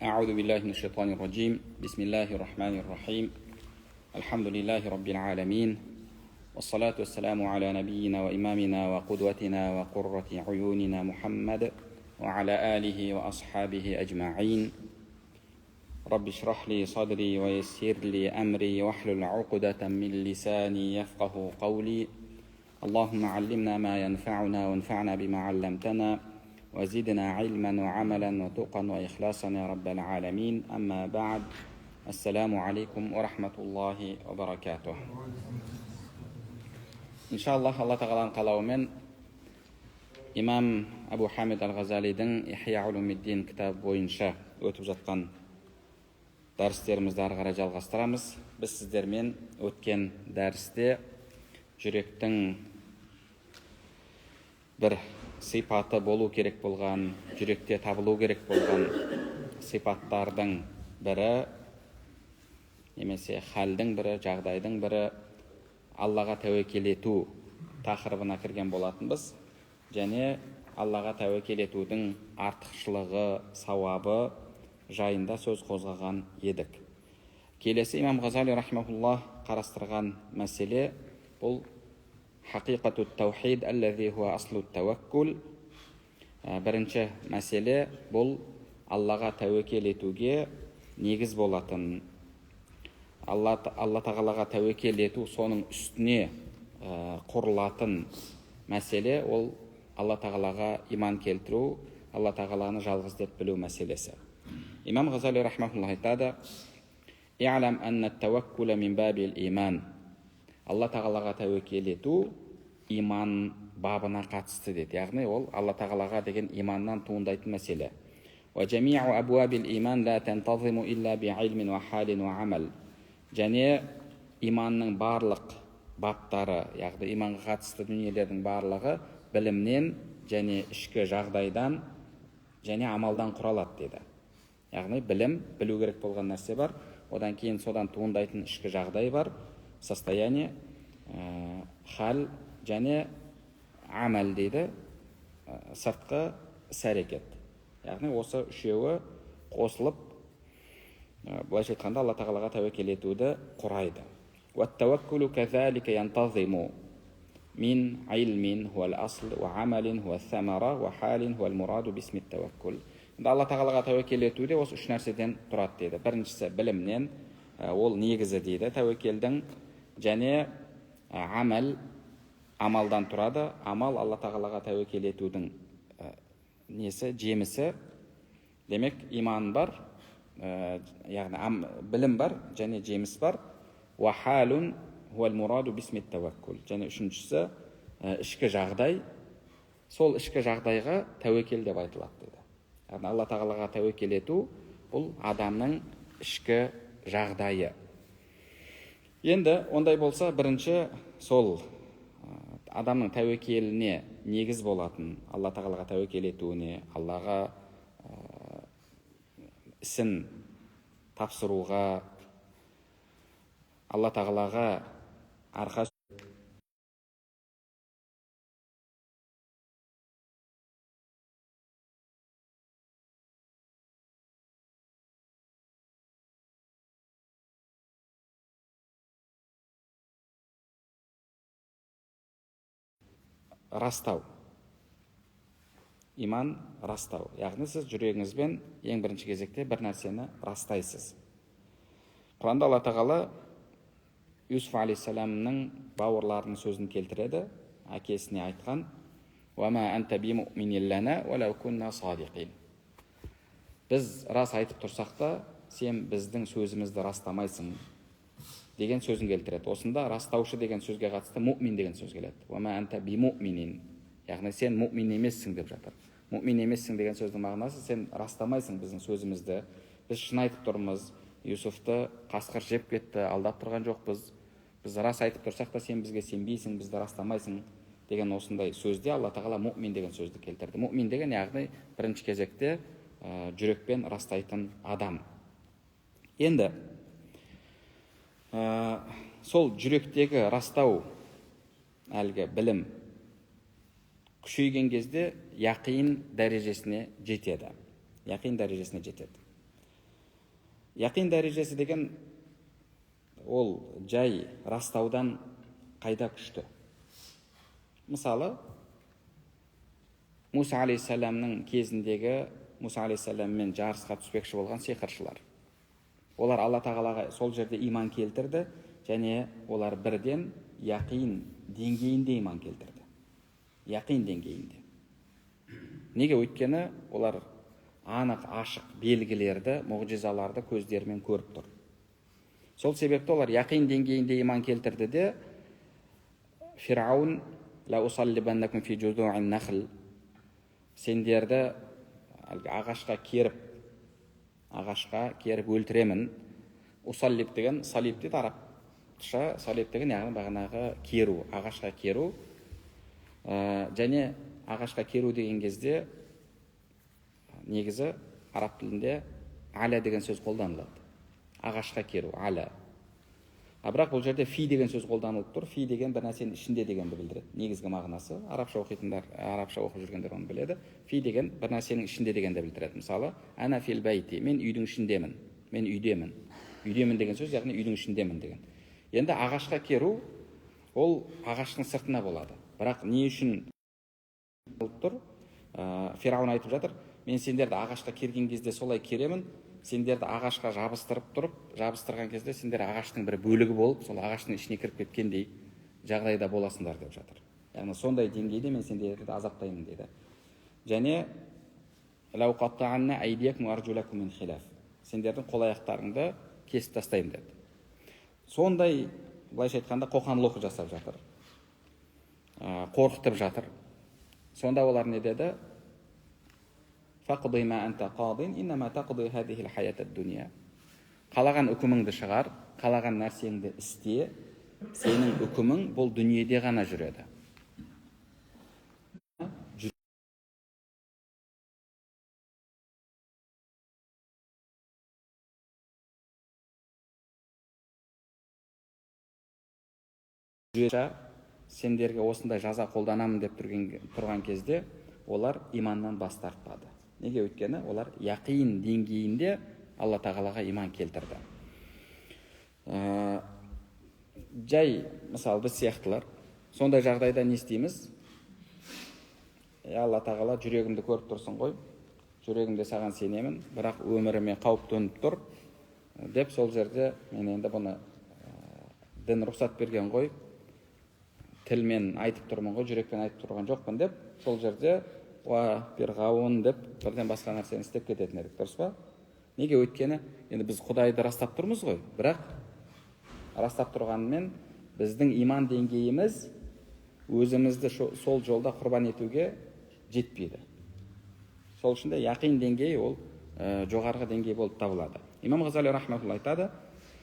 أعوذ بالله من الشيطان الرجيم. بسم الله الرحمن الرحيم. الحمد لله رب العالمين، والصلاة والسلام على نبينا وإمامنا وقدوتنا وقرة عيوننا محمد وعلى آله وأصحابه أجمعين. رب اشرح لي صدري ويسر لي أمري واحلل عقدة من لساني يفقه قولي. اللهم علمنا ما ينفعنا وانفعنا بما علمتنا وزدنا علما وعملا وتقا وإخلاصا يا رب العالمين. أما بعد، السلام عليكم ورحمة الله وبركاته. Иншаллах, Алла Тағаланың қалауымен имам Абу Хамид Аль-Ғазалидің Ихия улумиддин кітабы бойынша өтіп жатқан дәрістерімізді ары қарай жалғастырамыз. Біз сіздермен өткен дәрісте жүректің бір сипаты болу керек болған, жүректе табылу керек болған сипаттардың бірі немесе халдің бірі, жағдайдың бірі Аллаға тәуекел ету тақырыбына кірген болатынбыз. Және Аллаға тәуекел етудің артықшылығы, сауабы жайында сөз қозғаған едік. Келесі имам Ғазали рахимахуллах қарастырған мәселе бұл хақиқату таухид аллази хуа аслу тауаккул. Бірінші мәселе бұл Аллаға тәуекел етуге негіз болатын, Алла Тағалаға тәуекел ету соның үстіне құрылатын мәселе, ол Алла Тағалаға иман келтіру, Алла Тағаланы жалғыз деп білу мәселесі. Имам Ғазали рахмаһуллах айтады: «И'лам анна ат-таваккула мин бабил иман». Алла Тағалаға тәуекел ету иман бабына қатысты деді. Яғни ол Алла Тағалаға деген иманнан туындайтын мәселе. «Уа жами'у абуабил иман ла тантазиму илля би'илмин уа халин уа амал». Және иманның барлық баптары, яғни иманға қатысты дүниелердің барлығы білімнен және ішкі жағдайдан және амалдан құралады деді. Яғни білім, білу керек болған нәрсе бар, одан кейін содан туындайтын ішкі жағдай бар, состояние, хал және амал дейді, сыртқы іс-әрекет. Яғни осы үшеуі қосылып, былайша айтқанда Алла Тағалаға тәуекел етуді құрайды. وَالتَّوَكُّلُ كَذَلِكَ يَنْتَظِمُ مِنْ عِلْمٍ هُوَ الْأَصْلُ وَعَمَلٍ هُوَ الثَّمَرَةُ وَحَالٍ هُوَ الْمُرَادُ بِاسْمِ التَّوَكُّلِ. Енді Алла Тағалаға тәуекел ету де осы үш нәрседен тұрады дейді. Біріншісі білімнен, ол негізі дейді тәуекелдің, және амал, амалдан тұрады. Амал Алла Тағалаға тәуекел етудің несі, жемісі. Демек, иман бар, яғни білім бар және жеміс бар. Уа халун хуал мураду бисми тәуәккул. Және үшіншісі ішкі жағдай. Сол ішкі жағдайға тәуекел деп айтылады деді. Яғни Алла Тағалаға тәуекел ету бұл адамның ішкі жағдайы. Енді ондай болса, бірінші сол адамның тәуекеліне негіз болатын, Алла Тағалаға тәуекел етуіне, Аллаға ісін тапсыруға, Алла Тағалаға арқа растау, иман растау. Яғни сіз жүрегіңізбен ең бірінші кезекте бір нәрсені растайсыз. Құранда Алла Тағала Юсуф алейхиссаламның бауырларының сөзін келтіреді, әкесіне айтқан: «Уа анта бимуъминин лана уа лау кунна садиқин». Біз рас айтып тұрсақ та, сен біздің сөзімізді растамайсың деген сөзін келтіреді. Осында растаушы деген сөзге қатысты муъмин деген сөз келеді. «Уа анта бимуъминин», яғни сен муъмин емессің деп жатыр. Муъмин емессің деген сөздің мағынасы сен растамайсың біздің сөзімізді. Біз шын айтып тұрмыз, Юсуфты қасқыр жеп кетті, алдап тұрған жоқпыз. Біз рас айтып тұрсақ та сен бізге сенбейсің, бізді растамайсың деген осындай сөзде Алла Тағала муъмин деген сөзді келтірді. Муъмин деген яғни бірінші кезекте жүрекпен растайтын адам. Енді сол жүректегі растау әлгі білім күшейген кезде яқин дәрежесіне жетеді. Яқин дәрежесіне жетеді. Яқин дәрежесі деген ол жай растаудан қайда күшті. Мысалы, Муса алейхиссаламның кезіндегі Муса алейхиссаламмен жарысқа түспекші болған сиқыршылар. Олар Алла тағалаға сол жерде иман келтірді, және олар бірден яқин деңгейінде иман келтірді. Яқин деңгейінде. Неге? Өйткені олар анық, ашық белгілерді, мұғжизаларды көздерімен көріп тұр. Сол себепті олар яқин деңгейінде иман келтірді де, Фираун ла усаллибаннакум фи жузу'ин нахл, сендерді ағашқа керіп өлтіремін. Усаллиб деген, салиб дейді арабша, салиб деген яғни бағанағы керу, ағашқа керу. Және ағашқа керу деген кезде негізі араб тілінде аля деген сөз қолданылады. Ағашқа керу, аля. А бірақ бұл жерде фи деген сөз қолданылып тұр. Фи деген бір нәрсенің ішінде дегенді білдіреді. Негізгі мағынасы, арабша оқитындар, арабша оқып жүргендер оны біледі. Фи деген бір нәрсенің ішінде дегенді білдіреді. Мысалы, ана фил бәйти, мен үйдің ішіндемін, мен үйдемін. Үйдемін деген сөз, яғни үйдің ішіндемін деген. Енді ағашқа керу ол ағаштың сыртына болады. Бірақ не үшін болып тұр? Фираун айтып жатыр, мен сендерді ағашқа керген кезде солай керемін, сендерді ағашқа жабыстырып тұрып, жабыстырған кезде сендер ағаштың бір бөлігі болып, сол ағаштың ішіне кіріп кеткендей жағдайда боласыңдар деп жатыр. Яғни сондай деңгейде мен сендерді азаптаймын деді. Және лау қаттаанна айдиякум уа аржулакум мин хилаф, сендердің қол аяқтарыңды кесіп тастаймын деді. Сондай, былайша айтқанда, қоқан-лоқы жасап жатыр. Қорқытып жатыр. Сонда олар не деді? Фақди ма анта қадин, иннама тақди хадихил хаятад дуния. Қалаған үкіміңді шығар, қалаған нәрсеңді істе, сенің үкімің бұл дүниеде ғана жүреді. Сендерге осындай жаза қолданамын деп тұрған кезде олар иманнан бас тартпады. Неге? Өйткені олар яқин деңгейінде Алла тағалаға иман келтірді. Жай, мысалы, біз сияқтылар сондай жағдайда не істейміз? Алла тағала, жүрегімді көріп тұрсың ғой, жүрегімде саған сенемін, бірақ өміріме қауіп төніп тұр деп сол жерде мен енді бұны дін рұқсат берген ғой, тілмен айтып тұрмын ғой, жүрекпен айтып тұрған жоқпын деп сол жерде уа пирғауын деп бірден басқа нәрсені істеп кететін едік, дұрыс па? Неге? Өйткені енді біз Құдайды растап тұрмыз ғой, бірақ растап тұрғанымен біздің иман деңгейіміз өзімізді сол жолда құрбан етуге жетпейді. Сол үшін де яқин деңгейі ол жоғарғы деңгей болып табылады. Имам Ғазали рахматуллах айтады: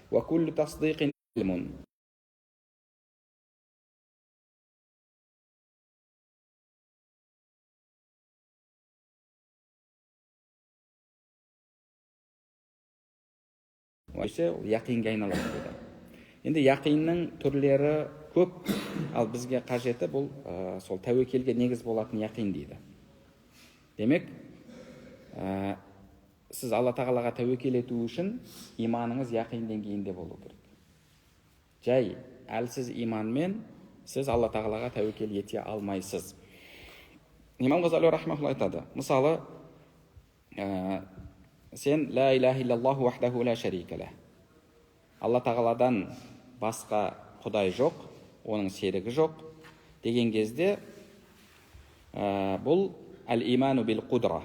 «Уа куллу тасдиқин илмун». Ол яқинге айналады дейді. Енді яқиннің түрлері көп, ал бізге қажеті бұл сол тәуекелге негіз болатын яқин дейді. Демек, сіз Алла тағалаға тәуекел ету үшін иманыңыз яқин деңгейінде болу керек. Жай әлсіз иманмен сіз Алла тағалаға тәуекел ете алмайсыз. Имам Ғазали рахмаһуллах айтады, мысалы, сен ла илаха иллаллаху вахдаху ла шарика лах, Алла тағаладан басқа құдай жоқ, оның серігі жоқ деген кезде бұл әл-иману бил қудра,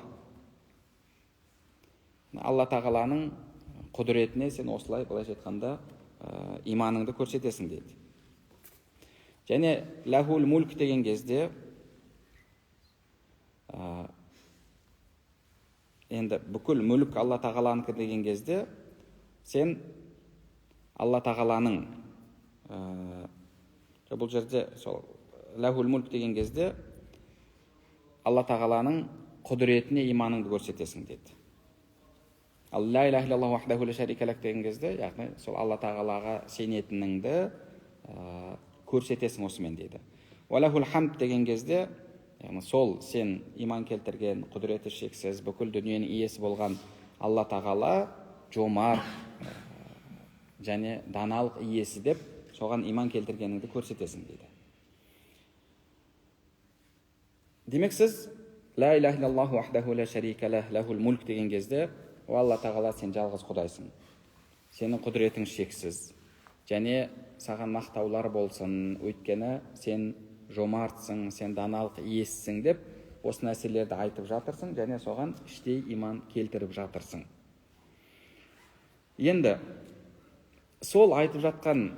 Алла тағаланың құдіретіне сен осылай былайша айтқанда иманыңды көрсетесің дейді. Және лахул мульк деген кезде енді бүкіл мүлік Алла тағаланікі деген кезде сен Алла тағаланың бұл жерде сол лахул мульк деген кезде Алла тағаланың құдіретіне иманыңды көрсетесің дейді. Ал ла илаха иллаллаху вахдаху ла шарика лах деген кезде, яғни сол Алла тағалаға сенетініңді көрсетесің осымен дейді. Уа лахул хамд деген кезде, Яғни сол сен иман келтірген, құдіреті шексіз, бүкіл дүниенің иесі болған Алла Тағала жомарт және даналық иесі деп соған иман келтіргеніңді көрсетесің дейді. Демек, сіз ла иляха иллаллаху вахдаху ла шарика лах, лахул мульк деген кезде, о Алла Тағала, сен жалғыз Құдайсың. Сенің құдіретің шексіз. Және саған мақтаулар болсын, өйткені сен жомартсың, сен даналық иесісің деп осы нәрселерді айтып жатырсың және соған іштей иман келтіріп жатырсың. Енді сол айтып жатқан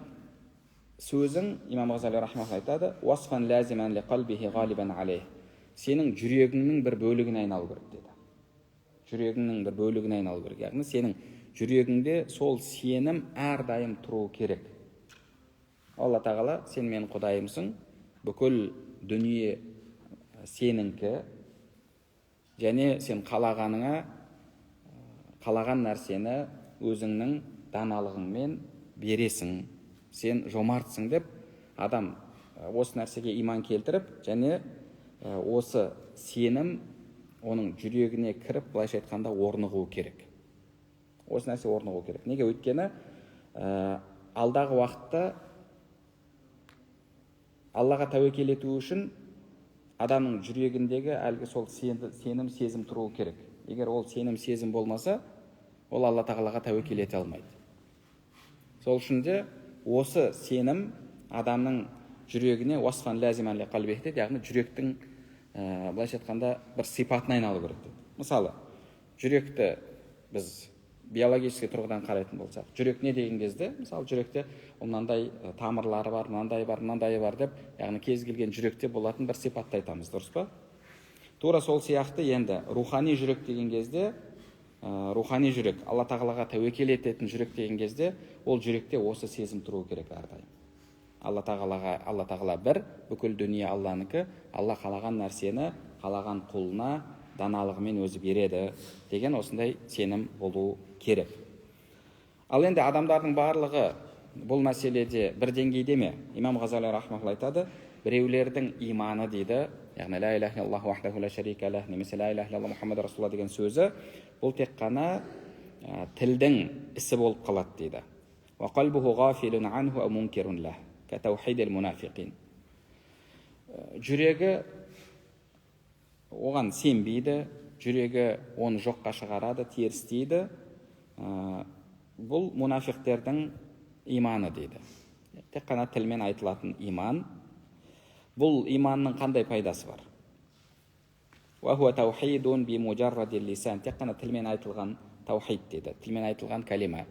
сөзің, Имам Ғазали рахмаллах айтады, уасфан лазиман ли қалбихи ғалибан алейх. Сенің жүрегіңнің бір бөлігіне айналу керек деді. Жүрегіңнің бір бөлігіне айналу керек. Яғни сенің жүрегіңде сол сенім әрдайым тұруы керек. Алла Тағала, сен менің Құдайымсың, бүкіл дүние сенікі, және сен қалағаныңа, қалаған нәрсені өзіңнің даналығыңмен бересің, сен жомартсың деп адам осы нәрсеге иман келтіріп, және осы сенім оның жүрегіне кіріп, былайша айтқанда, орнығуы керек. Осы нәрсе орнығу керек. Неге? Өйткені алдағы уақытта Аллаға тәуекел ету үшін адамның жүрегіндегі әлгі сол сенім, сезім тұруы керек. Егер ол сенім, сезім болмаса, ол Алла Тағалаға тәуекел ете алмайды. Сол үшін де осы сенім адамның жүрегіне уасфан лазиман ли қалбихи дейді, яғни жүректің былайша айтқанда бір сипатына айналу керек дейді. Мысалы, жүректі біз биологический тұрғыдан қарайтын болсақ, жүрек не деген кезде, мысалы, жүректе ол мынандай тамырлары бар, мынандай бар, мынандай бар деп, яғни кез келген жүректе болатын бір сипатты айтамыз, дұрыс па? Тура сол сияқты енді рухани жүрек деген кезде, рухани жүрек, Алла Тағалаға тәуекел ететін жүрек деген кезде, ол жүректе осы сезім тұруы керек әрдайым. Алла Тағалаға, Алла Тағала бір, бүкіл дүние Алланікі, Алла қалаған нәрсені қалаған құлына даналығымен өзі береді деген осындай сенім болу керек. Ал енді адамдардың барлығы бұл мәселеде бір деңгейде ме? Имам Ғазали рахмаллах айтады, біреулердің иманы дейді, яғни ла иляха иллаллаху вахдаху ла шарика лах немесе ла иляха иллаллах Мухаммад расулаллах деген сөзі, бұл тек қана тілдің ісі болып қалады дейді. Уа қалбуху ғафилун анху ау мункирун лах, ка таухидил мунафиқин. Жүрегі оған сенбейді, жүрегі оны жоққа шығарады, терістейді. Бұл мунафиқтердің иманы дейді. Тек қана тілмен айтылатын иман. Бұл иманның қандай пайдасы бар? Уа хуа таухидун би мужаррадил лисан. Тек қана тілмен айтылған таухид дейді, тілмен айтылған кәлима.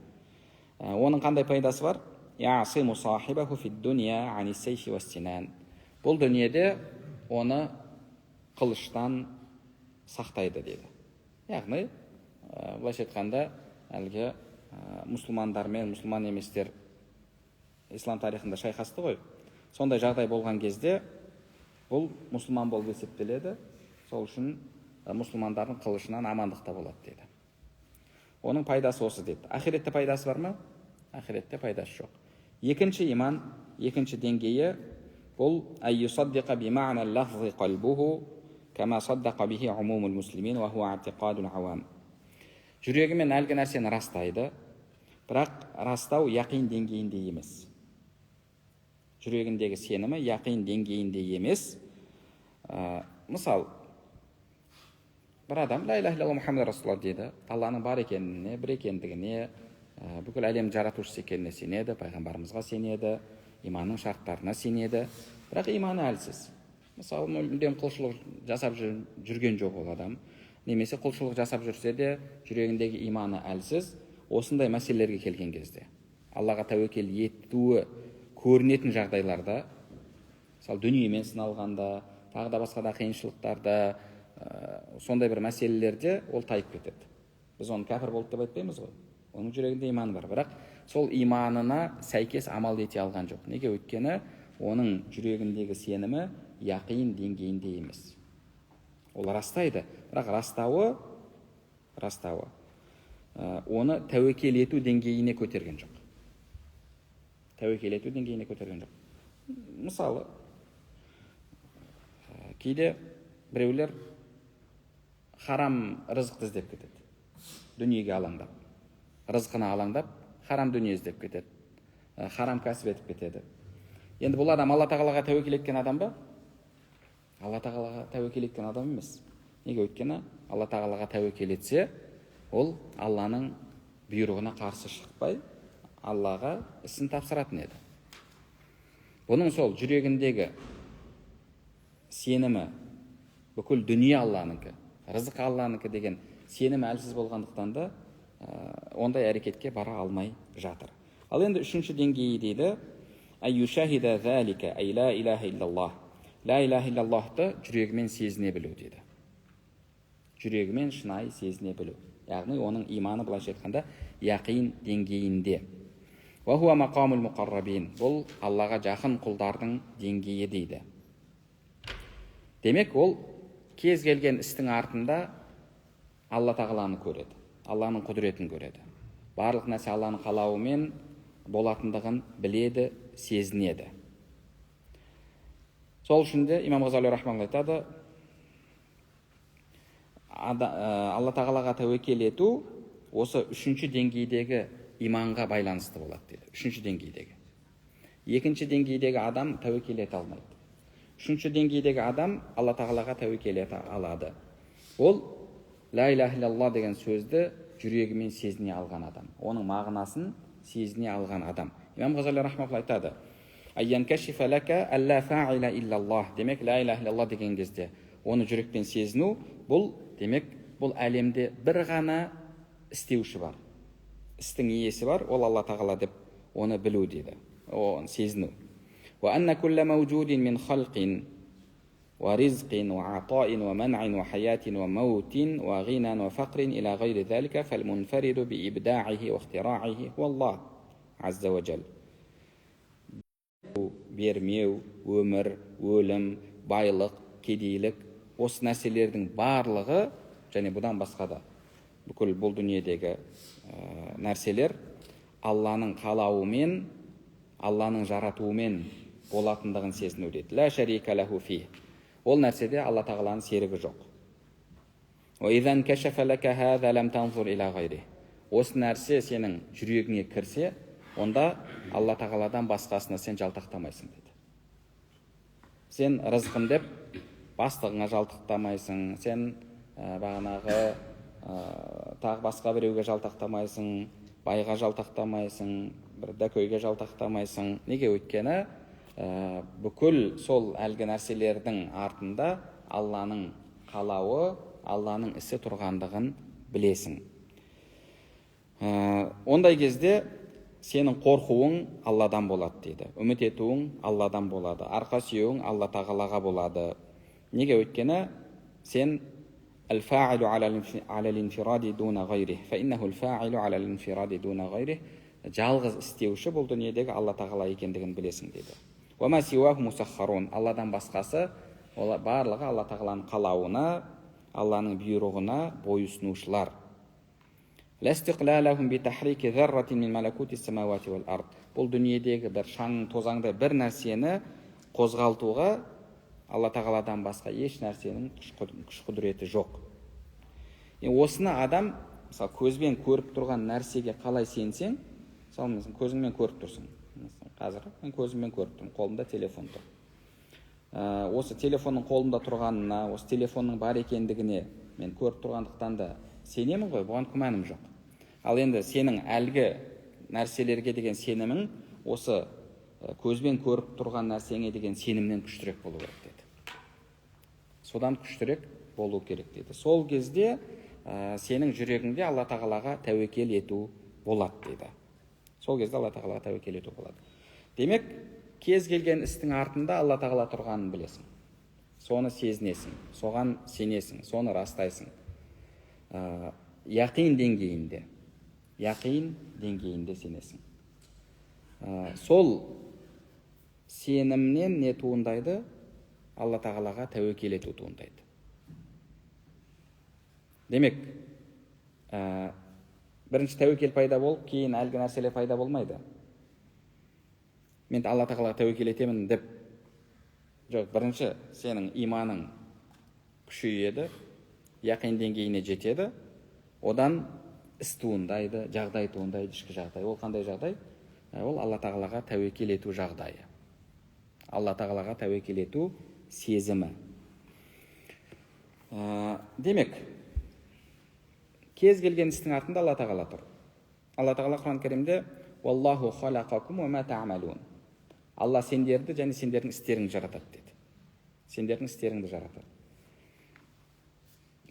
Оның қандай пайдасы бар? Ясиму сахибаху фид дуния анис сейфи вассинан. Бұл дүниеде оны қылыштан сақтайды дейді. Яғни, былайша айтқанда, әлгі мұсылмандар мен мұсылман еместер ислам тарихында шайқасты ғой. Сондай жағдай болған кезде бұл мұсылман болып есептеледі. Сол үшін мұсылмандардың қылышынан амандықта болады дейді. Оның пайдасы осы дейді. Ақиретте пайдасы бар ма? Ақиретте пайдасы жоқ. Екінші иман, екінші деңгейі бұл ай юсаддиқа бима'на лафзи қалбуху кама саддақа бихи умумул муслимин ва хуа i'тиқадул авам. Жүрегімен әлгі нәрсені растайды, бірақ растау яқин деңгейінде емес. Жүрегіндегі сенімі яқин деңгейінде емес. Мысал, бір адам ла иляха иллаллах Мухаммад расулаллах дейді, Алланың бар екеніне, бір екендігіне, бүкіл әлем жаратушысы екеніне сенеді, пайғамбарымызға сенеді, иманның шарттарына сенеді, бірақ иманы әлсіз. Мысалы, мүлдем құлшылық жасап жүрген жоқ ол адам, немесе құлшылық жасап жүрсе де жүрегіндегі иманы әлсіз. Осындай мәселелерге келген кезде, Аллаға тәуекел етуі көрінетін жағдайларда, мысалы, дүниемен сыналғанда, тағы да басқа да қиыншылықтарда, сондай бір мәселелерде ол тайып кетеді. Біз оны кәпір болды деп айтпаймыз ғой. Оның жүрегінде иманы бар, бірақ сол иманына сәйкес амал ете алған жоқ. Неге? Өйткені оның жүрегіндегі сенімі яқин деңгейінде емес. Ол растайды, бірақ растауы оны тәуекел ету деңгейіне көтерген жоқ. Тәуекел ету деңгейіне көтерген жоқ. Мысалы, кейде Біреулер харам рызықты іздеп кетеді, дүниеге алаңдап, рызқына алаңдап, харам дүние іздеп кетеді, харам кәсіп етіп кетеді. Енді бұл адам Алла тағалаға тәуекел еткен адам ба? Алла тағалаға тәуекел еткен адам емес. Неге? Өйткені Алла тағалаға тәуекел етсе, ол Алланың бұйрығына қарсы шықпай, Аллаға ісін тапсыратын еді. Бұның сол жүрегіндегі сенімі, бүкіл дүние Алланыкі, рызық Алланыкі деген сенімі әлсіз болғандықтан да ондай әрекетке бара алмай жатыр. Ал енді үшінші деңгейі дейді, ла илаха иллаллах. Ла илаха иллаллахты жүрегімен сезіне білу дейді. Жүрегімен шынайы сезіне білу. Яғни оның иманы былайша айтқанда яқин деңгейінде. Уа хуа мақамул муқаррабин. Бұл Аллаға жақын құлдардың деңгейі дейді. Демек, ол кез келген істің артында Алла тағаланы көреді, Алланың құдіретін көреді. Барлық нәрсе Алланың қалауымен болатындығын біледі, сезінеді. Сол үшін де Имам Ғазали рахмаллах айтады, Алла тағалаға тәуекел ету осы үшінші деңгейдегі иманға байланысты болады дейді. Үшінші деңгейдегі. Екінші деңгейдегі адам тәуекел ете алмайды. Үшінші деңгейдегі адам Алла тағалаға тәуекел ете алады. Ол ла илаха иллаллах деген сөзді жүрегімен сезіне алған адам. Оның мағынасын сезіне алған адам. Имам Ғазали рахмаллах айтады: «Айянкашифа лака алла фаила иллаллах». Демек, ла илаха иллаллах деген кезде оны жүрекпен сезіну, бұл демек, бұл әлемде бір ғана істеуші бар, істің иесі бар, ол Алла тағала деп оны білу дейді, оны сезіну. Уа анна кулла маужудин мин халқин уа ризқин уа атаин уа манъин уа хаятин уа маутин уа ғинан уа фақрин иля ғайри залика фал мунфариду би ибдаихи уа ихтираихи хуа Аллах азза уа жал. Бермеу, өмір, өлім, байлық, кедейлік, осы нәрселердің барлығы және бұдан басқа да бүкіл бұл дүниедегі нәрселер Алланың қалауымен, Алланың жаратуымен болатындығын сезіну дейді. Ла шарика лаху фи. Ол нәрседе Алла тағаланың серігі жоқ. Уа изан кашафа лака хаза лам танзур иля ғайри. Осы нәрсе сенің жүрегіңе кірсе, онда Алла тағаладан басқасына сен жалтақтамайсың дейді. Сен рызқым деп бастығыңа жалтақтамайсың, сен бағанағы тағы басқа біреуге жалтақтамайсың, байға жалтақтамайсың, бір дәкөйге жалтақтамайсың. Неге? Өйткені бүкіл сол әлгі нәрселердің артында Алланың қалауы, Алланың ісі тұрғандығын білесің. Ондай кезде сенің қорқуың Алладан болады дейді. Үміт етуің Алладан болады. Арқа сүйеуің Алла тағалаға болады. Неге? Өйткені сен әл-фа'илу аля-линфиради дуна ғайрих, фа иннаху әл-фа'илу аля-линфиради дуна ғайрих, жалғыз істеуші бұл дүниедегі Алла тағала екендігін білесің дейді. Уа ма сиуаху мусаххарун. Алладан басқасы, ол барлығы Алла тағаланың қалауына, Алланың бұйрығына бойұсынушылар. Ла истиқлалахум би тахрики зарратин мин малакути самавати вал ард. Бұл дүниедегі бір шаң тозаңдай бір нәрсені қозғалтуға Алла тағаладан басқа еш нәрсенің күш құдіреті жоқ. Осыны адам, мысалы, көзбен көріп тұрған нәрсеге қалай сенсең, мысалы, көзіңмен көріп тұрсың. Қазір мен көзіммен көріп тұрмын, қолымда телефон тұр. Осы телефонның қолымда тұрғанына, осы телефонның бар екендігіне мен көріп тұрғандықтан да сенемін ғой, бұған күмәнім жоқ. Ал енді сенің әлгі нәрселерге деген сенімің осы көзбен көріп тұрған нәрсеңе деген сенімнен күштірек болу керек деді. Содан күштірек болу керек деді. Сол кезде сенің жүрегіңде Алла тағалаға тәуекел ету болады деді. Сол кезде Алла тағалаға тәуекел ету болады. Демек, кез келген істің артында Алла тағала тұрғанын білесің. Соны сезінесің, соған сенесің, соны растайсың. Яқин деңгейінде, яқин деңгейінде сенесің. Сол сенімнен не туындайды? Алла тағалаға тәуекел ету туындайды. Демек, бірінші тәуекел пайда болып, кейін әлгі нәрселер пайда болмайды. Мен Алла тағалаға тәуекел етемін деп. Жоқ, бірінші сенің иманың күшейеді, яқин деңгейіне жетеді, одан іс туындайды, жағдай туындайды, ішкі жағдай. Ол қандай жағдай? Ол Алла тағалаға тәуекел ету жағдайы. Алла тағалаға тәуекел ету сезімі. Демек, кез келген істің артында Алла тағала тұр. Алла тағала Құран Кәрімде «Уаллаху халақакум уа ма та'малун». Алла сендерді және сендердің істеріңді жаратады деді. Сендердің істеріңді жаратады.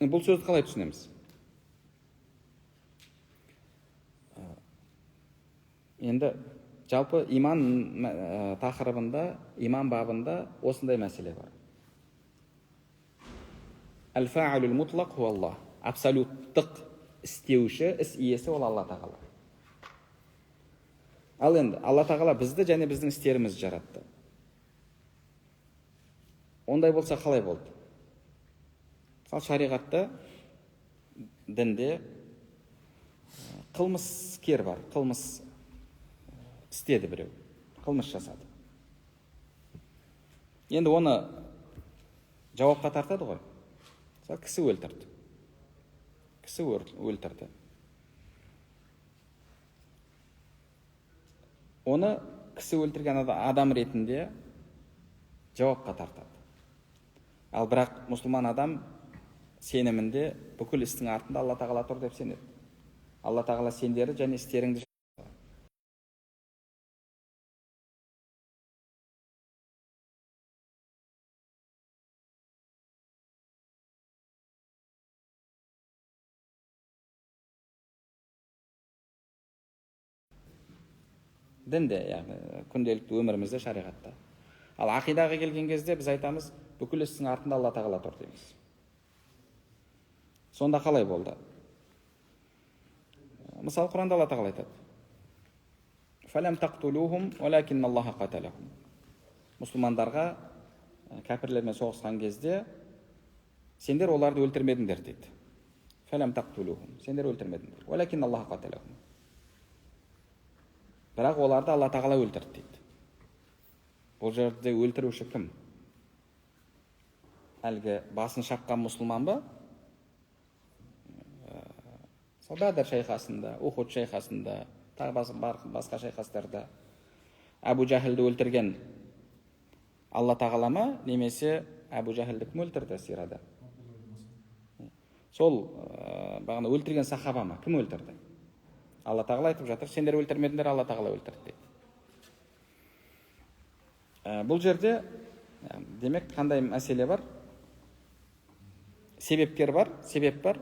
Бұл сөзді қалай түсінеміз? Енді жалпы иман тақырыбында, иман бабында осындай мәселе бар. Әл-фа'алул мутлақ хуа Аллах. Абсолюттық істеуші, іс иесі ол Алла тағала. Ал енді Алла тағала бізді және біздің істерімізді жаратты. Ондай болса қалай болды? Мысалы, шариғатта, дінде қылмыскер бар, қылмыс істеді біреу, қылмыс жасады. Енді оны жауапқа тартады ғой. Мысалы, кісі өлтірді. Кісі өлтірді. Оны кісі өлтірген адам ретінде жауапқа тартады. Ал бірақ мұсылман адам сенімінде бүкіл істің артында Алла тағала тұр деп сенеді. Алла тағала сендерді және істеріңді. Дінде, яғни күнделікті өмірімізде, шариғатта. Ал ақидаға келген кезде біз айтамыз, бүкіл істің артында Алла тағала тұр дейміз. Сонда қалай болды? Мысалы, Құранда Алла тағала айтады: «Фалам тақтулухум, уалакинна Аллаха қаталахум». Мұсылмандарға кәпірлермен соғысқан кезде сендер оларды өлтірмедіңдер дейді. «Фалам тақтулухум», сендер өлтірмедіңдер. «Уалакинна Аллаха қаталахум». Бірақ оларды Алла тағала өлтірді дейді. Бұл жерде өлтіруші кім? Әлгі басын шапқан мұсылман ба? Сол Бәдір шайқасында, Ухуд шайқасында, тағы басқа шайқастарда Әбу Жахілді өлтірген Алла тағала ма, немесе Әбу Жахілді кім өлтірді сирада? Сол бағана өлтірген сахаба ма? Кім өлтірді? Алла тағала айтып жатыр, сендер өлтірмедіңдер, Алла тағала өлтірді дейді. Бұл жерде демек қандай мәселе бар? Себепкер бар, себеп бар.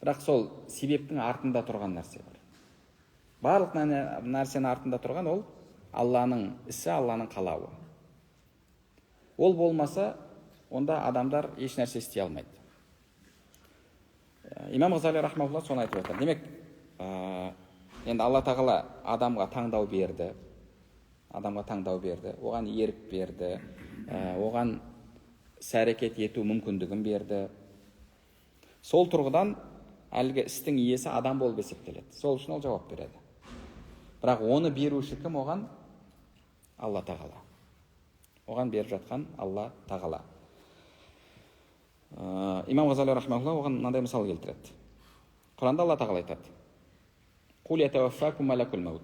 Бірақ сол себептің артында тұрған нәрсе бар. Барлық нәрсенің артында тұрған ол Алланың ісі, Алланың қалауы. Ол болмаса, онда адамдар еш нәрсе істей алмайды. Имам Ғазали рахмаулла соны айтып жатыр. Демек, енді Алла тағала адамға таңдау берді. Адамға таңдау берді, оған ерік берді, оған іс әрекет ету мүмкіндігін берді. Сол тұрғыдан әлгі істің иесі адам болып есептеледі. Сол үшін ол жауап береді. Бірақ оны беруші кім оған? Алла тағала. Оған беріп жатқан Алла тағала. Имам Ғазали рахмаулла оған мынандай мысал келтіреді. Құранда Алла тағала айтады: «Қул ятаваффакум малакул маут».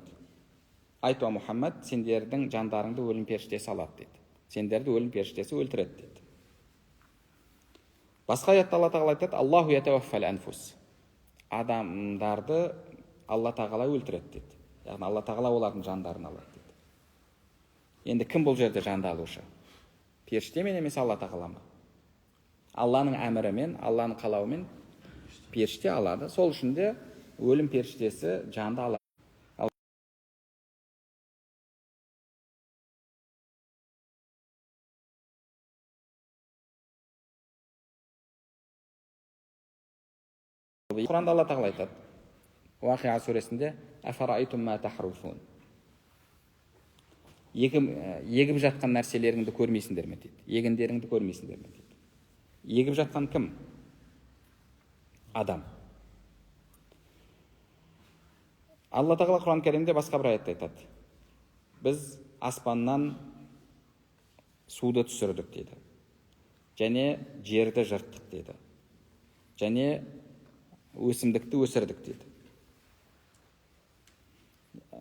Айт, уа Мұхаммад, сендердің жандарыңды өлім періштесі алады дейді. Сендерді өлім періштесі өлтіреді дейді. Басқа аятта Алла тағала айтады: «Аллаху ятаваффал анфус». Адамдарды Алла тағала өлтіреді дейді. Яғни Алла тағала олардың жандарын алады дейді. Енді кім бұл жерде жанды алушы? Періште ме немесе Алла тағала ма? Алланың әмірімен, Алланың қалауымен періште алады. Сол үшін де өлім періштесі жанды алады. Құранда Алла тағала айтады. Уақиа сүресінде: «Афараайтум ма тахрусун». Егіп жатқан нәрселеріңді көрмейсіңдер ме дейді. Егіндеріңді көрмейсіңдер ме дейді. Егіп жатқан кім? Адам. Алла тағала Құран Кәрімде басқа бір аятта айтады. Біз аспаннан суды түсірдік дейді. Және жерді жырттық деді. Және өсімдікті өсірдік деді.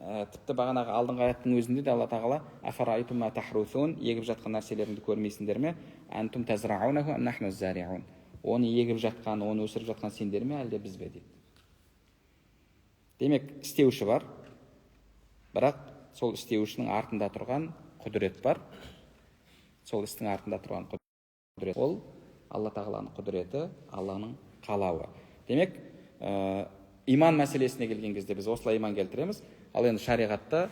Тіпті бағанағы алдыңғы аяттың өзінде де Алла Тағала афараайтум ма тахрусун, егіп жатқан нәрселеріңді көрмейсіңдер ме? Антум тазраунаху ам нахну зариун. Оны егіп жатқан, оны өсіріп жатқан сендер ме, әлде біз бе дейді. Демек, істеуші бар, бірақ сол істеушінің артында тұрған құдірет бар. Сол істің артында тұрған құдірет, ол Алла Тағаланың құдіреті, Алланың қалауы. Демек, иман мәселесіне келген кезде біз осылай иман келтіреміз. Ал енді шариғатта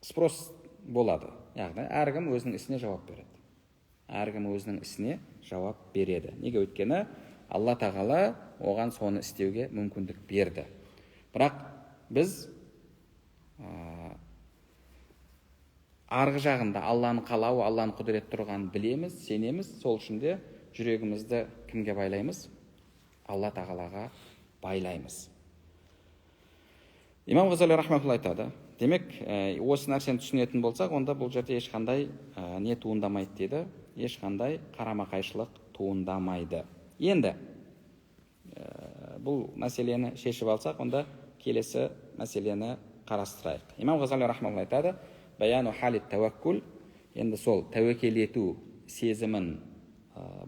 спрос болады. Яғни әркім өзінің ісіне жауап береді. Әркім өзінің ісіне жауап береді. Неге? Өйткені Алла Тағала оған соны істеуге мүмкіндік берді. Бірақ біз арғы жағында Алланың қалауы, Алланың құдіреті тұрғанын білеміз, сенеміз. Сол үшін де жүрегімізді кімге байлаймыз? Алла Тағалаға байлаймыз. Имам Ғазали рахматулла айтады. Демек, осы нәрсені түсінетін болсақ, онда бұл жерде ешқандай не туындамайды деді, ешқандай қарама-қайшылық туындамайды. Енді бұл мәселені шешіп алсақ, онда келесі мәселені қарастырайық. Имам Ғазали рахматулла айтады, баяну халит тәуәккул, енді сол тәуекел ету сезімін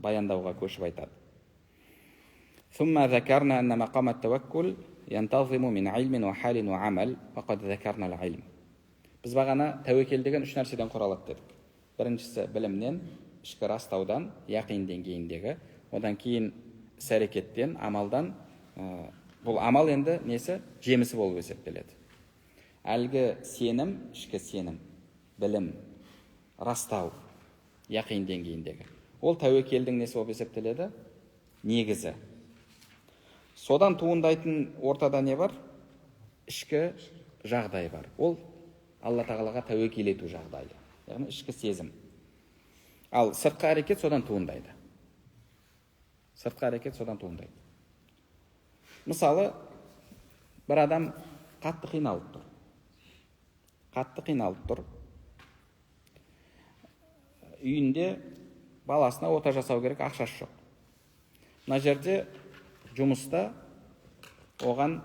баяндауға көшіп айтады. ثم ذكرنا أن مقام التوكل ينتظم من علم وحال وعمل وقد ذكرنا العلم. Біз бағана тәуекел деген үш нәрседен құралады дедік. Біріншісі білімнен, ішкі растаудан, яқин деңгейіндегі, одан кейін іс әрекеттен, амалдан. Бұл амал енді несі? Жемісі болып есептеледі. Әлгі сенім, ішкі сенім, білім, растау, яқин деңгейіндегі. Ол тәуекелдің несі болып есептеледі? Негізі. Содан туындайтын ортада не бар? Ішкі жағдай бар. Ол Алла Тағалаға тәуекел ету жағдайы, яғни ішкі сезім. Ал сыртқы әрекет содан туындайды. Сыртқы әрекет содан туындайды. Мысалы, бір адам қатты қиналып тұр. Қатты қиналып тұр. Үйінде баласына ота жасау керек, ақшасы жоқ. Мына жерде жұмыста оған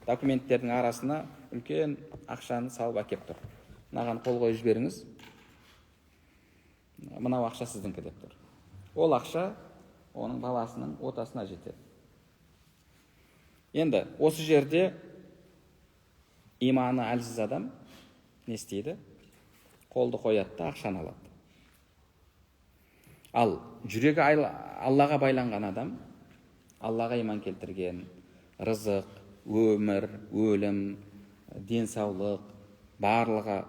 документтердің арасына үлкен ақшаны салып әкеп тұр. Мынаған қол қойып жіберіңіз, мынау ақша сіздікі деп тұр. Ол ақша оның баласының отасына жетеді. Енді осы жерде иманы әлсіз адам не істейді? Қолды қояды да ақшаны алады. Ал жүрегі Аллаға байланған адам, Аллаға иман келтірген, рызық, өмір, өлім, денсаулық, барлығы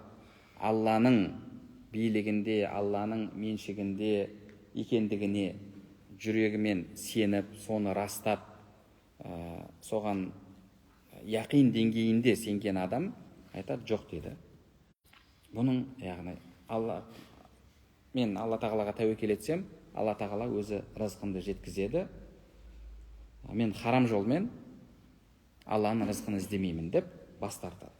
Алланың билігінде, Алланың меншігінде екендігіне жүрегімен сеніп, соны растап, соған яқин деңгейінде сенген адам айтады, жоқ дейді. Бұның, яғни, Алла, мен Алла Тағалаға тәуекел етсем, Алла Тағала өзі рызқымды жеткізеді. Мен харам жолмен Алланың рызқын іздемеймін деп бас тартады.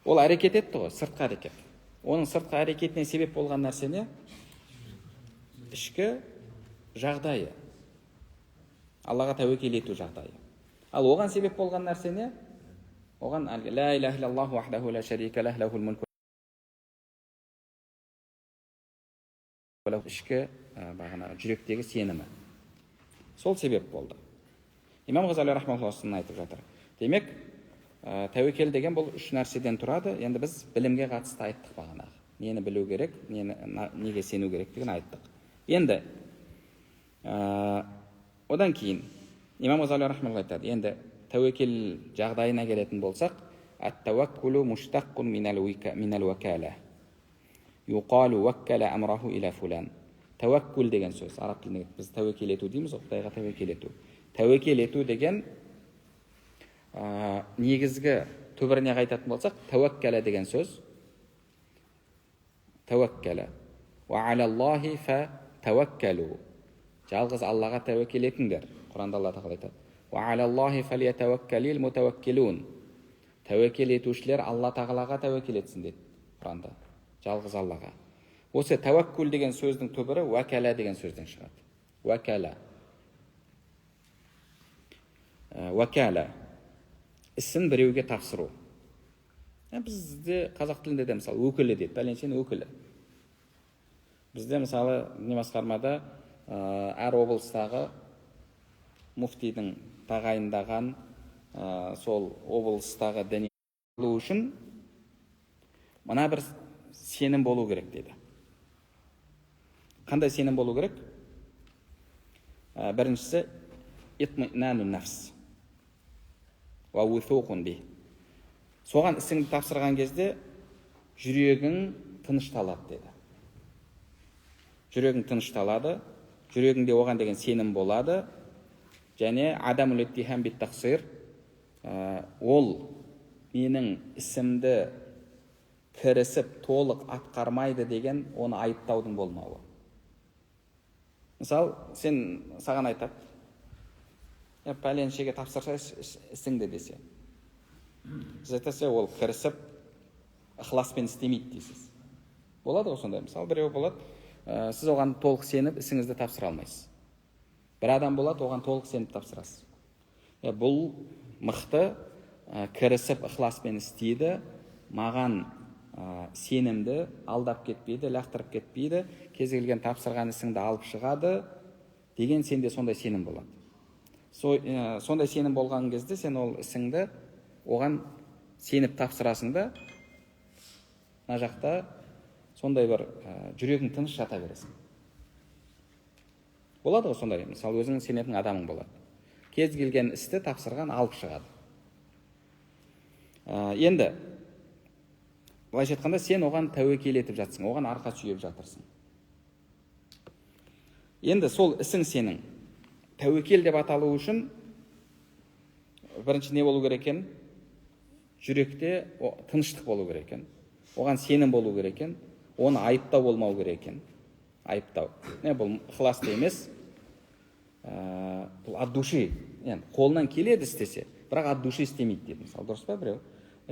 Ол әрекет етті ғой, сыртқы әрекет. Оның сыртқы әрекетіне себеп болған нәрсе не? Ішкі жағдайы. Аллаға тәуекел ету жағдайы. Ал оған себеп болған нәрсе не? Оған әлгі ла илаха иллаллаху вахдаху ла шарика лах, лахул мулку ішкі бағанағы жүректегі сенімі. Сол себеп болды. Имам Ғазали рахмаулла осыны айтып жатыр. Демек, тәуекел деген бұл үш нәрседен тұрады. Енді біз білімге қатысты айттық бағанағы. Нені білу керек, неге сену керектігін айттық. Енді одан кейін Имам Ғазали рахмаулла айтады. Енді тәуекел жағдайына келетін болсақ, ат-таваккулу муштаққун минал вакала. Юқалу ваккала амраху иля фулан. Тәуәккүл деген сөз, араб тілінде біз тәуекел ету дейміз, Құдайға тәуекел ету. Тәуекел ету деген негізгі түбіріне қайтатын болсақ, тәуәккәлә деген сөз. Тәуәккәлә. Уа алаллахи фа тәуәккәлу. Жалғыз Аллаға тәуекел етіңдер. Құранда Алла Тағала айтады. Уа алаллахи фалиятаваккалил мутаваккилун. Тәуекел етушілер Алла Тағалаға тәуекел етсін дейді Құранда. Жалғыз Аллаға. Осы тәуәккүл деген сөздің түбірі уәкәлә деген сөзден шығады. Уәкәлә. Уәкәлә. Ісін біреуге тапсыру. Бізде қазақ тілінде де мысалы өкілі дейді, пәленшенің өкілі. Бізде мысалы діни басқармада әр облыстағы муфтидің тағайындаған сол облыстағы діни болу үшін мына бір сенім болу керек дейді. Қандай сенім болу керек? Біріншісі итминанун нафс уа уثуқун би. Соған ісіңді тапсырған кезде жүрегің тынышталады деді. Жүрегің тынышталады, жүрегіңде оған деген сенім болады. Және адамул иттихам бит тақсир, ол менің ісімді кірісіп толық атқармайды деген оны айыптаудың болмауы. Мысал, сен саған айтады, пәленшеге тапсырса ісіңді десе. Сіз айтасыз, ол кірісіп ықыласпен істемейді дейсіз. Болады ғой сондай. Мысалы, біреу болады, сіз оған толық сеніп ісіңізді тапсыра алмайсыз. Бір адам болады, оған толық сеніп тапсырасыз. Бұл мықты, кірісіп ықыласпен істейді, маған сенімді, алдап кетпейді, лақтырып кетпейді, кез келген тапсырған ісіңді алып шығады деген сенде сондай сенім болады. Сондай сенім болған кезде сен ол ісіңді оған сеніп тапсырасың да, мына жақта сондай бір жүрегің тыныш жата бересің. Болады ғой сондай, мысалы өзің сенетін адамың болады. Кез келген істі тапсырған алып шығады. Енді былайша айтқанда сен оған тәуекел етіп жатсың, оған арқа сүйеп жатырсың. Енді сол ісің сенің тәуекел деп аталу үшін бірінші не болу керек екен? Жүректе тыныштық болу керек екен, оған сенім болу керек екен, оны айыптау болмау керек екен. Айыптау. Не, бұл ықыласты емес, бұл от души. Енді қолынан келеді істесе, бірақ от души істемейді дейді. Мысалы, дұрыс па біреу?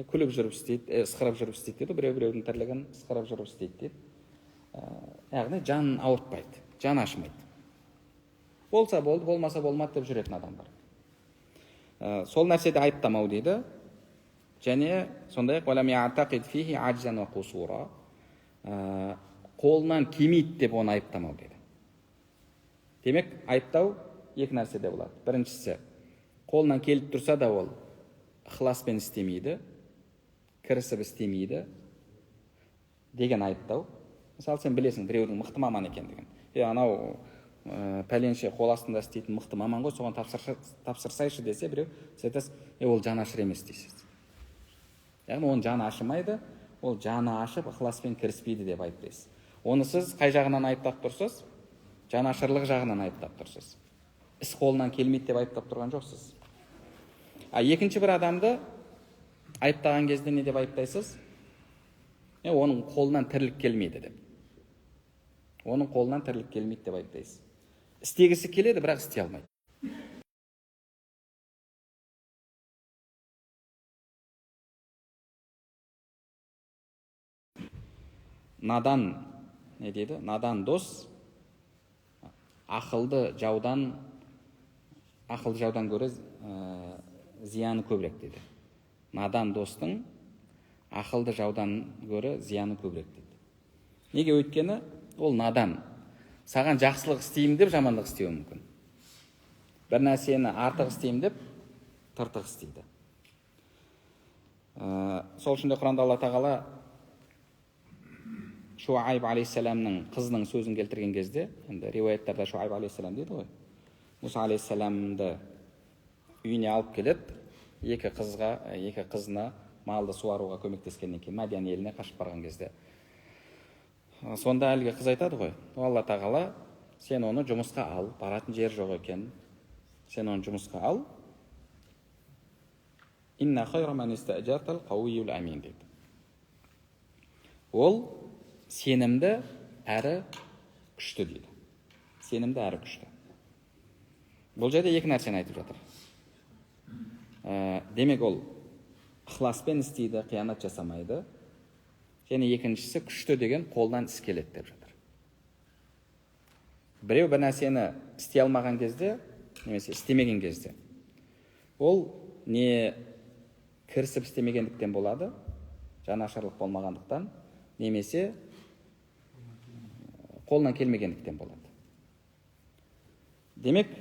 Күліп жүріп істейді, ысқырып жүріп істейді дейді, біреу біреудің тірлігін ысқырып жүріп істейді дейді. Яғни жанын ауыртпайды, жан ашымайды. Болса болды, болмаса болмады деп жүретін адам бар. Сол нәрседе айыптамау дейді. Және сондай-ақ қолынан келмейді деп оны айыптамау дейді. Демек, айыптау екі нәрседе болады. Біріншісі, қолынан келіп тұрса да ол ықыласпен істемейді, кірісіп істемейді деген айыптау. Мысалы, сен білесің біреудің мықты маман екендігін. Анау пәленше қол астында істейтін мықты маман ғой, соған тапсырсайшы десе біреу, сіз айтасыз, ол жанашыр емес дейсіз. Яғни оның жаны ашымайды, ол жаны ашып ықыласпен кіріспейді деп айыптайсыз. Оны сіз қай жағынан айыптап тұрсыз? Жанашырлық жағынан айыптап тұрсыз. Іс қолынан келмейді деп айыптап тұрған жоқсыз. А екінші бір адамды айыптаған кезде не деп айыптайсыз? Оның қолынан тірлік келмейді деп. Оның қолынан тірлік келмейді деп айыптайсыз. Істегісі келеді, бірақ істей алмайды. Надан, не дейді? Надан дос ақылды жаудан гөрі зияны көбірек дейді. Надан достың ақылды жаудан гөрі зияны көбірек дейді. Неге? Өйткені ол надан. Саған жақсылық істеймін деп жамандық істеуі мүмкін. Бір нәрсені артық істеймін деп тыртық істейді. Сол үшін де Құранда Алла Тағала Шуайб алейхиссаламның қызының сөзін келтірген кезде, енді риуаяттарда Шуайб алейхиссалам дейді ғой, Мұса алейхиссаламды үйіне алып келеді, екі қызына малды суаруға көмектескеннен кейін Мадиян еліне қашып барған кезде. Сонда әлгі қыз айтады ғой, Алла Тағала, сен оны жұмысқа ал, баратын жер жоқ екен, сен оны жұмысқа ал. Инна хайра ман истажартал қауиюл амин дейді. Ол сенімді әрі күшті дейді. Сенімді әрі күшті. Бұл жерде екі нәрсені айтып жатыр. Демек, ол ықыласпен істейді, қиянат жасамайды. Және екіншісі күшті деген қолдан іс келеді деп жатыр. Біреу бір нәрсені істей алмаған кезде, немесе істемеген кезде, ол не кірісіп істемегендіктен болады, жанашырлық болмағандықтан, немесе қолынан келмегендіктен болады. Демек,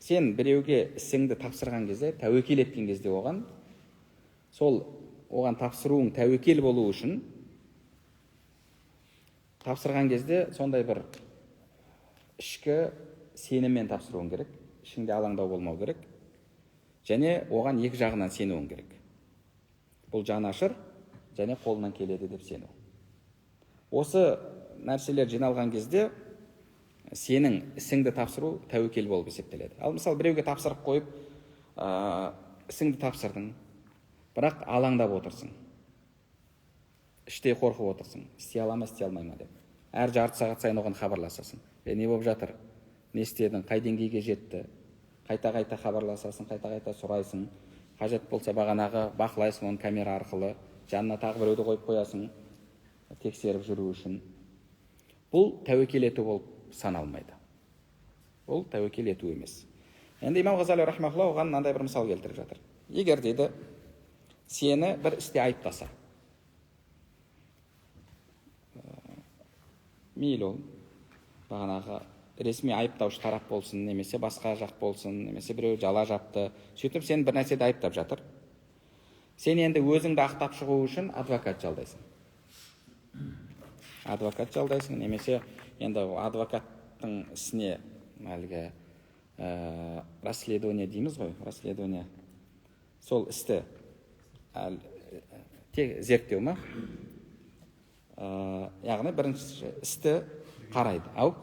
сен біреуге ісіңді тапсырған кезде, тәуекел еткен кезде оған, сол оған тапсыруың тәуекел болу үшін тапсырған кезде сондай бір ішкі сеніммен тапсыруың керек, ішіңде алаңдау болмау керек, және оған екі жағынан сенуің керек. Бұл жанашыр және қолынан келеді деп сену. Осы нәрселер жиналған кезде сенің ісіңді тапсыру тәуекел болып есептеледі. Ал мысалы біреуге тапсырып қойып, ісіңді тапсырдың, бірақ алаңдап отырсың, іштей қорқып отырсың, істей ала ма, істей алмай ма деп. Әр жарты сағат сайын оған хабарласасың. Не болып жатыр, не істедің, қай деңгейге жетті, қайта-қайта хабарласасың, қайта-қайта сұрайсың. Қажет болса бағанағы бақылайсың оны камера арқылы, жанына тағы біреуді қойып қоясың, тексеріп жүру үшін. Бұл тәуекел ету болып саналмайды. Бұл тәуекел ету емес. Енді Имам Ғазали рахмаһуллаһ оған мынандай бір мысал келтіріп жатыр. Егер дейді, сені бір істе айыптаса, мейлі ол бағанағы ресми айыптаушы тарап болсын, немесе басқа жақ болсын, немесе біреу жала жапты, сөйтіп сені бір нәрседе айыптап жатыр. Сен енді өзіңді ақтап шығу үшін адвокат жалдайсың. Адвокат жалдайсың, немесе енді адвокаттың ісіне әлгі расследование дейміз ғой, расследование. Сол істі тек зерттеу ма? Яғни бірінші істі қарайды. Ау?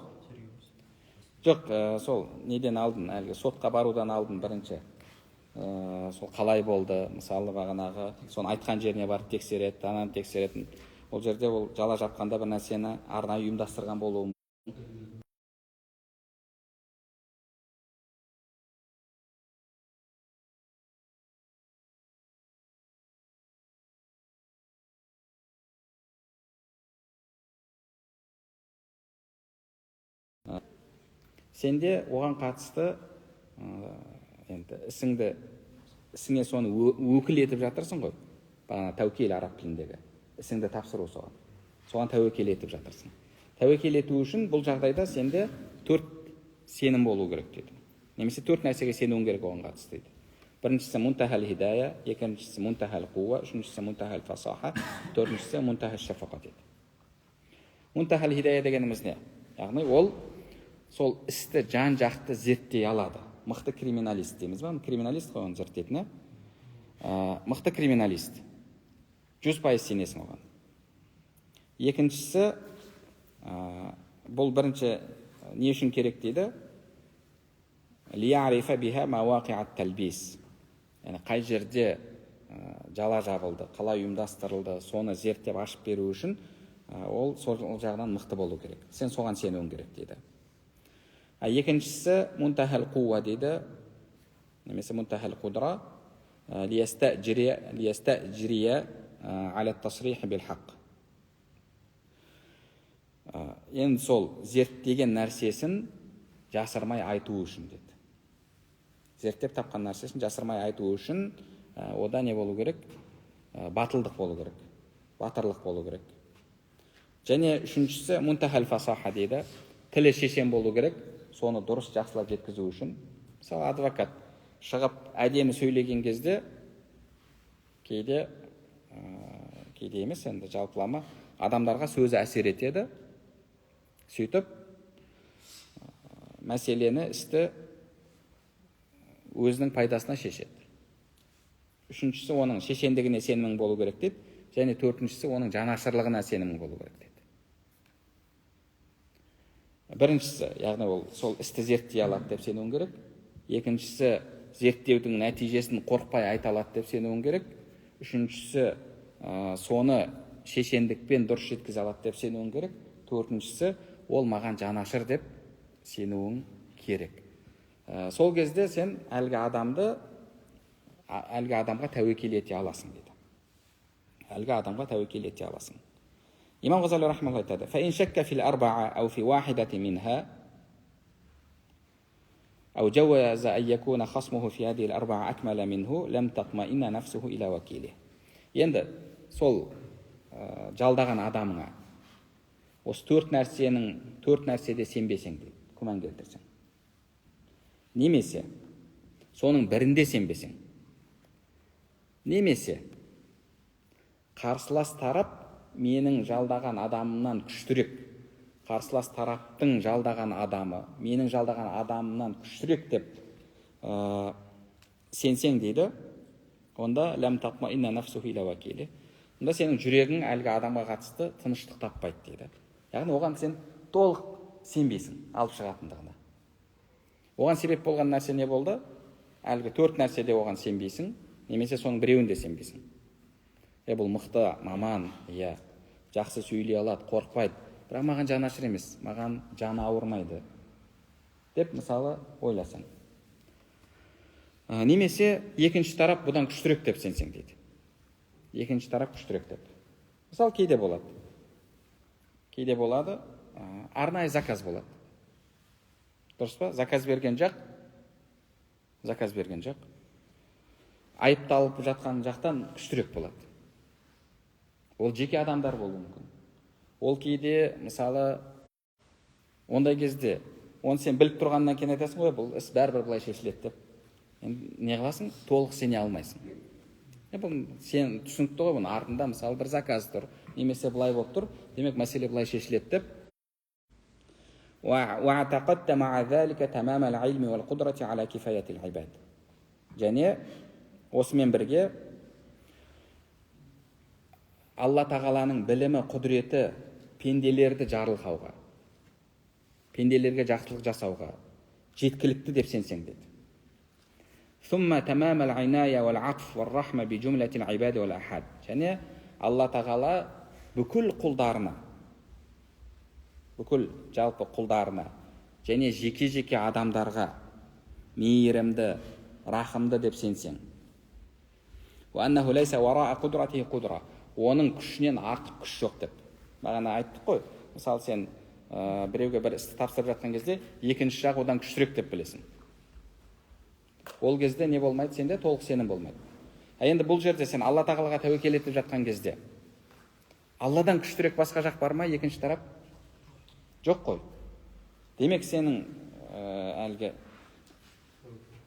Жоқ, сол неден алдын, әлгі сотқа барудан алдын бірінші. Сол қалай болды, мысалы бағанағы, соны айтқан жеріне барып тексереді, ананы тексереді. Ол жерде ол жала жапқанда бір нәрсені арнайы ұйымдастырған болуы. Сенде оған қатысты енді ісіңді, ісіңе соны өкіл етіп жатырсың ғой. Бағана тәуекел араб тіліндегі ісіңді тапсыру соған. Соған тәуекел етіп жатырсың. Тәуекел ету үшін бұл жағдайда сенде 4 сенім болу керек дейді. Немесе 4 нәрсеге сенуің керек оған қатысты дейді. Біріншісі мунтахал хидая, екіншісі мунтахал қуа, үшіншісі мунтахал фасаха, төртіншісі мунтахал шафақа дейді. Мунтахал хидая дегеніміз не? Яғни ол сол істі жан-жақты зерттей алады. Мықты криминалист дейміз ба? Криминалист қой оны зерттейтіні. Мықты криминалист. 100% сенесің оған. Екіншісі, бұл бірінші не үшін керек дейді? Лиярифа биха мауақиат талбис. Яғни қай жерде жала жабылды, қалай ұйымдастырылды, соны зерттеп ашып беру үшін ол сол жағынан мықты болу керек. Сен соған сенуің керек дейді. Екіншісі мунтахал қуа дейді, немесе мунтахал қудра, лиястажрия аля тасрих бил хақ. Енді сол зерттеген нәрсесін жасырмай айту үшін деді. Зерттеп тапқан нәрсесін жасырмай айту үшін ода не болу керек? Батылдық болу керек, батырлық болу керек. Және үшіншісі мунтахал фасаха дейді, тілі шешен болу керек, соны дұрыс жақсылап жеткізу үшін. Мысалы адвокат шығып әдемі сөйлеген кезде кейде, кейде емес енді жалпылама адамдарға сөзі әсер етеді. Сөйтіп мәселені, істі өзінің пайдасына шешеді. Үшіншісі оның шешендігіне сенімің болу керек дейді, және төртіншісі оның жанашырлығына сенімің болу керек дейді. Біріншісі, яғни ол сол істі зерттей алады деп сенуің керек. Екіншісі, зерттеудің нәтижесін қорықпай айта алады деп сенуің керек. Үшіншісі, соны шешендікпен дұрыс жеткізе алады деп сенуің керек. Төртіншісі, ол маған жанашыр деп сенуің керек. Сол кезде сен әлгі адамды, әлгі адамға тәуекел ете аласың дейді. Әлгі адамға тәуекел ете аласың. Имам Ғазали рахмалла айтады: فإن شك في الأربعة أو في واحدة منها أو جوز أن يكون خصمه في هذه الأربعة أكمل منه لم تطمئن نفسه إلى وكيله. Енді сол жалдаған адамыңа осы төрт нәрсенің, төрт нәрседе сенбесең дейді, күмән келтірсең, немесе соның бірінде сенбесең, немесе қарсылас тарап менің жалдаған адамымнан күштірек, қарсылас тараптың жалдаған адамы менің жалдаған адамымнан күштірек деп сенсең дейді, онда ләм татмаинна нафсуху иля уакили, онда сенің жүрегің әлгі адамға қатысты тыныштық таппайды дейді. Яғни оған сен толық сенбейсің алып шығатындығына. Оған себеп болған нәрсе не болды? Әлгі төрт нәрседе оған сенбейсің, немесе соның біреуінде сенбейсің. Бұл мықты маман, иә, жақсы сөйлей алады, қорықпайды, бірақ маған жаны ашыр емес, маған жаны ауырмайды деп мысалы ойласаң. Немесе екінші тарап бұдан күштірек деп сенсең дейді. Екінші тарап күштірек деп. Мысалы кейде болады. Кейде болады, арнайы заказ болады. Дұрыс па? Заказ берген жақ, заказ берген жақ айыпталып жатқан жақтан күштірек болады. Ол жеке адамдар болуы мүмкін. Ол кейде мысалы ондай кезде оны сен біліп тұрғаннан кейін айтасың ғой, бұл іс бәрібір былай шешіледі деп. Енді не қыласың? Толық сене алмайсың. Бұл сен түсінікті ғой, бұның артында мысалы бір заказ тұр, немесе былай болып тұр, демек мәселе былай шешіледі деп. وَاعْتَقَدْتَ مَعَ ذَلِكَ تَمَامَ الْعِلْمِ وَالْقُدْرَةِ عَلَى كِفَايَةِ الْعِبَادِ. Және осымен бірге Алла Тағаланың білімі, құдіреті пенделерді жарылқауға, пенделерге жақсылық жасауға жеткілікті деп сенсең деді. ثُمَّ تَمَامَ الْعِنَايَةِ وَالْعَطْفِ وَالرَّحْمَةِ بِجُمْلَةِ الْعِبَادِ وَالْأَحَادِ. Және Алла Тағала бүкіл құлдарына, бүкіл жалпы құлдарына және жеке-жеке адамдарға мейірімді, рахымды деп сенсең. وَأَنَّهُ لَيْسَ وَرَاءَ قُدْرَتِهِ قُدْرَةٌ. Оның күшінен артық күш жоқ деп. Бағана айттық қой, мысалы сен біреуге бір істі тапсырып жатқан кезде екінші жақ одан күштірек деп білесің. Ол кезде не болмайды, сенде толық сенім болмайды. А енді бұл жерде сен Алла Тағалаға тәуекел етіп жатқан кезде Алладан күштірек басқа жақ бар ма, екінші тарап? Жоқ қой. Демек сенің әлгі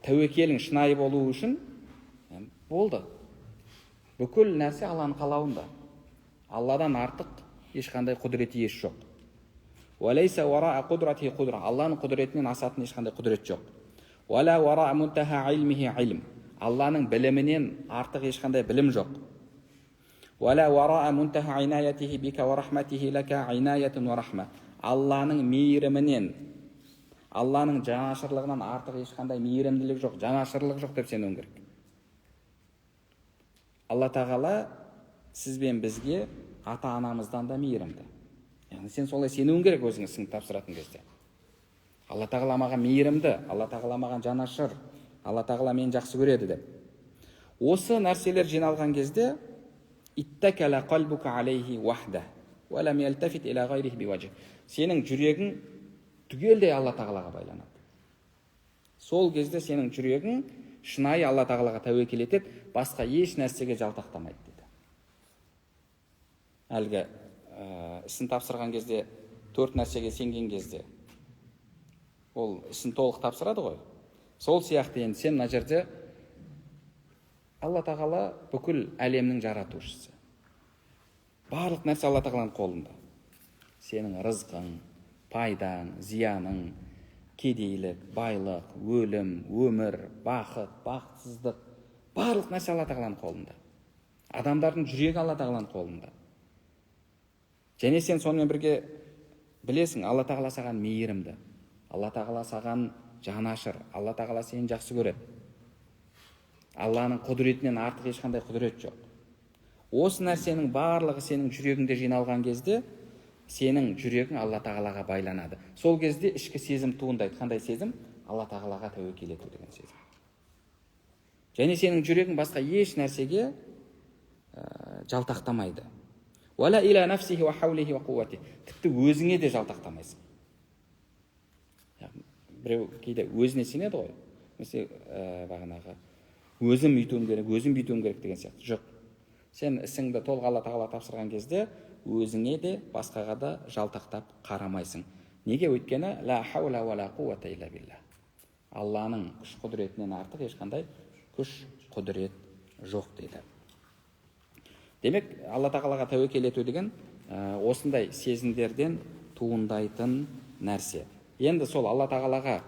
тәуекелің шынайы болуы үшін болды. Бүкіл нәрсе Алланың қалауында. Алладан артық ешқандай құдіреті еш жоқ. وَلَيْسَ وَرَاءَ قُدْرَتِهِ قُدْرَةٌ. Алланың құдіретінен асатын ешқандай құдірет жоқ. وَلَا وَرَاءَ مُنْتَهَا عِلْمِهِ عِلْمٌ. Алланың білімінен артық ешқандай білім жоқ. وَلَا وَرَاءَ مُنْتَهَا عِنَايَتِهِ بِكَ وَرَحْمَتِهِ لَكَ عِنَايَةٌ وَرَحْمَةٌ. Алланың мейірімінен, Алланың жанашырлығынан артық ешқандай мейірімділік жоқ, жанашырлық жоқ деп сенуің керек. Алла Тағала сіз бен бізге ата-анамыздан да мейірімді. Яғни сен солай сенуің керек өзің ісіңді тапсыратын кезде. Алла Тағала маған мейірімді, Алла Тағала маған жанашыр, Алла Тағала мені жақсы көреді деп. Осы нәрселер жиналған кезде иттакала қалбука алейхи вахда уа лам ялтафит иля ғайрихи биуажх. Сенің жүрегің түгелдей Алла Тағалаға байланады. Сол кезде сенің жүрегің шынайы Алла Тағалаға тәуекел етеді, басқа еш нәрсеге жалтақтамайды дейді. Әлгі ісін тапсырған кезде, төрт нәрсеге сенген кезде ол ісін толық тапсырады ғой. Сол сияқты енді сен мына жерде Алла Тағала бүкіл әлемнің жаратушысы. Барлық нәрсе Алла Тағаланың қолында. Сенің рызқың, пайдаң, зияның, кедейлік, байлық, өлім, өмір, бақыт, бақытсыздық, барлық нәрсе Алла Тағаланың қолында. Адамдардың жүрегі Алла Тағаланың қолында. Және сен сонымен бірге білесің, Алла Тағала саған мейірімді, Алла Тағала саған жанашыр, Алла Тағала сені жақсы көреді. Алланың құдіретінен артық ешқандай құдірет жоқ. Осы нәрсенің барлығы сенің жүрегіңде жиналған кезде сенің жүрегің Алла Тағалаға байланады. Сол кезде ішкі сезім туындайды. Қандай сезім? Алла Тағалаға тәуекел ету деген сезім. Және сенің жүрегің басқа еш нәрсеге жалтақтамайды. Уәлә иля нафсихи уа хаулихи уа қуатихи. Тіпті өзіңе де жалтақтамайсың. Біреу кейде өзіне сенеді ғой. Мысалы, бағанағы өзім үйтуім керек, өзім бүйтуім керек деген сияқты. Жоқ. Сен ісіңді толық Алла Тағала тапсырған кезде өзіңе де, басқаға да жалтақтап қарамайсың. Неге? Өйткені ла хаула уа ла қуата илля билла. Алланың күш құдіретінен артық ешқандай күш құдірет жоқ дейді. Демек, Алла Тағалаға тәуекел ету деген осындай сезімдерден туындайтын нәрсе. Енді сол Алла Тағалаға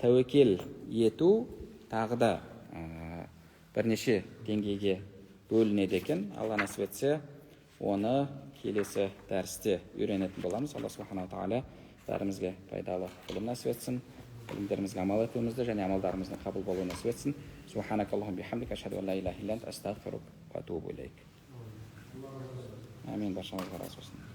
тәуекел ету тағы да бірнеше деңгейге бөлінеді екен. Алла нәсіп етсе, оны келесі дәрісте үйренетін боламыз. Алла субханала тағала бәрімізге пайдалы білім нәсіп етсін, білімдерімізге амал етуімізді және амалдарымыздың қабыл болуын нәсіп етсін. Субханакаллахумма бихамдика, ашхаду ан ла илаха илля анта, астағфирука ва атубу илейк. Амин. Баршаңызға разы болсын.